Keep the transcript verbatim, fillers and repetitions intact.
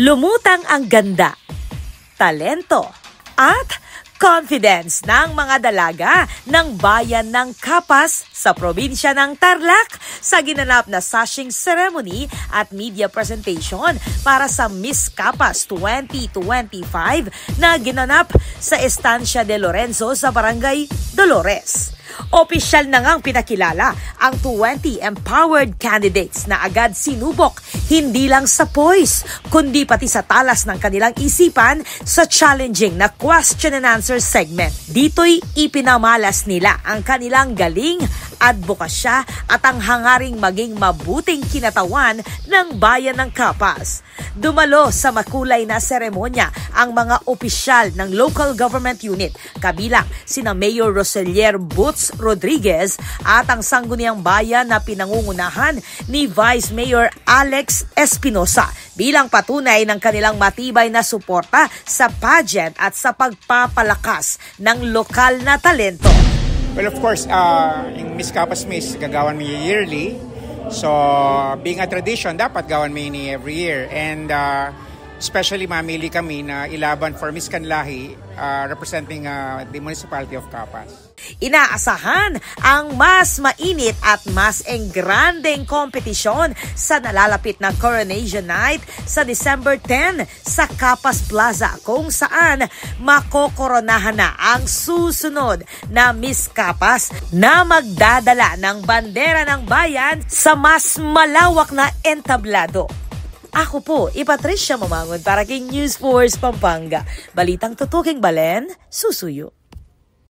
Lumutang ang ganda, talento, at confidence ng mga dalaga ng bayan ng Capas sa probinsya ng Tarlac sa ginanap na sashing ceremony at media presentation para sa Miss Capas twenty twenty-five na ginanap sa Estancia de Lorenzo sa Barangay Dolores. Opisyal na ngang pinakilala ang twenty empowered candidates na agad sinubok hindi lang sa poise, kundi pati sa talas ng kanilang isipan sa challenging na question and answer segment. Dito'y ipinamalas nila ang kanilang galing, adbokasya at ang hangaring maging mabuting kinatawan ng bayan ng Capas. Dumalo sa makulay na seremonya ang mga opisyal ng local government unit, kabilang sina Mayor Roselier Boots Rodriguez at ang Sangguniang Bayan na pinangungunahan ni Vice Mayor Alex Espinosa, bilang patunay ng kanilang matibay na suporta sa pageant at sa pagpapalakas ng lokal na talento. Well, of course, uh, yung Miss Capas Miss, gagawan mi yearly. So, being a tradition, dapat gawan mi ini every year. And uh, especially mamili kami na ilaban for Miss Canlahi, uh, representing uh, the municipality of Capas. Inaasahan ang mas mainit at mas engrandeng kompetisyon sa nalalapit na Coronation Night sa December ten sa Capas Plaza, kung saan makokoronahan na ang susunod na Miss Capas na magdadala ng bandera ng bayan sa mas malawak na entablado. Ako po, i Patricia Mamangon para king News Force Pampanga. Balitang tutuking balen, susuyu.